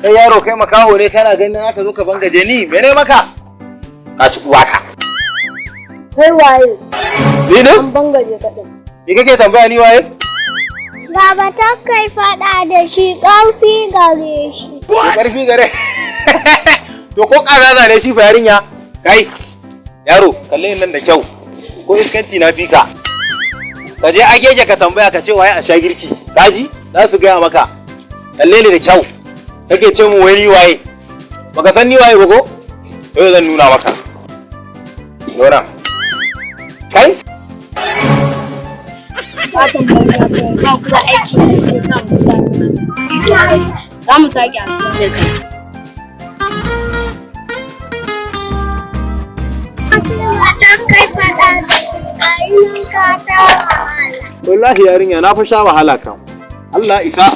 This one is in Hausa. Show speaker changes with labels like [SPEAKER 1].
[SPEAKER 1] Kai yaro, kai makaho ne, kana ganin aka zo ka bangaje ni? Mene maka? Ka ci uwaka.
[SPEAKER 2] Kai waye?
[SPEAKER 1] Ni ne?
[SPEAKER 2] An bangaje ka din.
[SPEAKER 1] Ni kake tambaya ni waye?
[SPEAKER 3] Baba, ta kai faɗa da shi, ƙarfi gare shi.
[SPEAKER 1] To, karfi gare. To, ko ƙaza ne shi fa yarinya. Kai yaro, kalle ni nan da kyau. Ko iskanci na fika. Ka je ageje ka tambaya, ka ce waye a sha girki. Kaji? Za su gaya maka. Kalle ni da kyau. Kake ce mu wai ni waye? Baka san ni waye ba ko? Yau zan nuna maka. Nora. Kai?
[SPEAKER 2] Fatan banza kawai, ba ku da aiki ne sai sa mutane ido a gari. Za mu sake haɗuwa da kai.
[SPEAKER 3] Ta kai faɗa da shi, ga nan ka ta wahala.
[SPEAKER 1] Wallahi yarinya, na fa sha wahala kam. Allah isa.